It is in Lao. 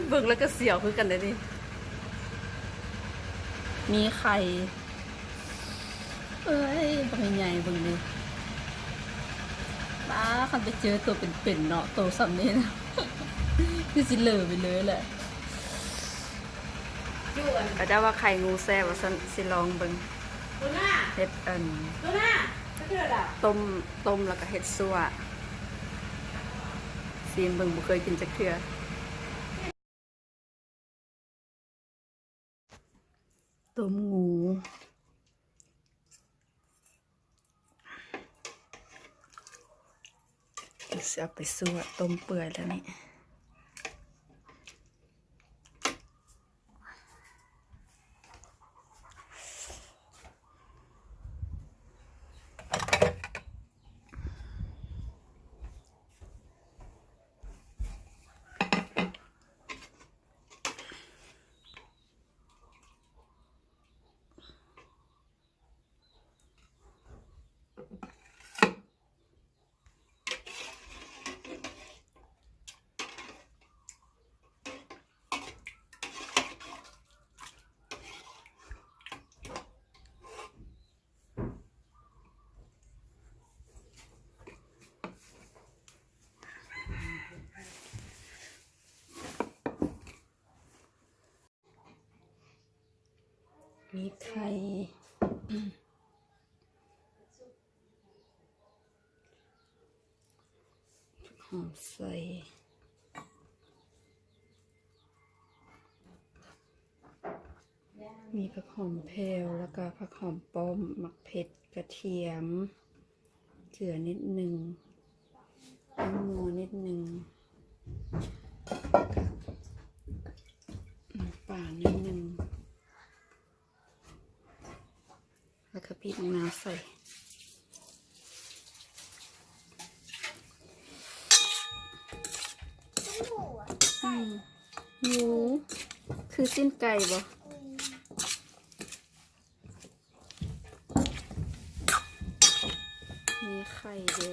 ເບິ່ງແລ້ວກໍສຽວຄືກັນເດ້ນີ້ ມີໄຂ່ ເອີຍ ບັກໃຫຍ່ໆ ເບິ່ງນີ້ ປ້າ ຄັນໄປເຈີໂຕເປັນໆ ເນາະ ໂຕສ່ຳນີ້ນະ ຄືຊິເລີໄປເລີຍແຫຼະ. ເຂົາເຈົ້າວ່າໄຂ່ງູແຊບວ່າຊັ້ນ ຊິລອງເບິ່ງ ເຮັດອັນ ຕົ້ມ ຕົ້ມແລ້ວກໍເຮັດຊົ່ວ ຊີມເບິ່ງ ບໍ່ເຄີຍກິນຈັກເທື່ອ. ຕົ້ມງູ ຊິເອົາໄປຊົ່ວ ຕົ້ມເປື່ອຍແລ້ວນີ້. ມີໄຂ່ ຫອມໃສ່ ມີຜັກຫອມແຜ່ວ ແລ້ວກະຜັກຫອມປ້ອມ ໝາກເຜັດ ກະທຽມ ເກືອນິດໜຶ່ງ ນ້ຳນົວນິດໜຶ່ງ ນ້ຳປານິດໜຶ່ງ ແລ້ວກະບີບມະນາວໃສ່ ອືມ ໝູ ຄືຊີ້ນໄກ່ບໍ່? ມີໄຂ່ເດ້.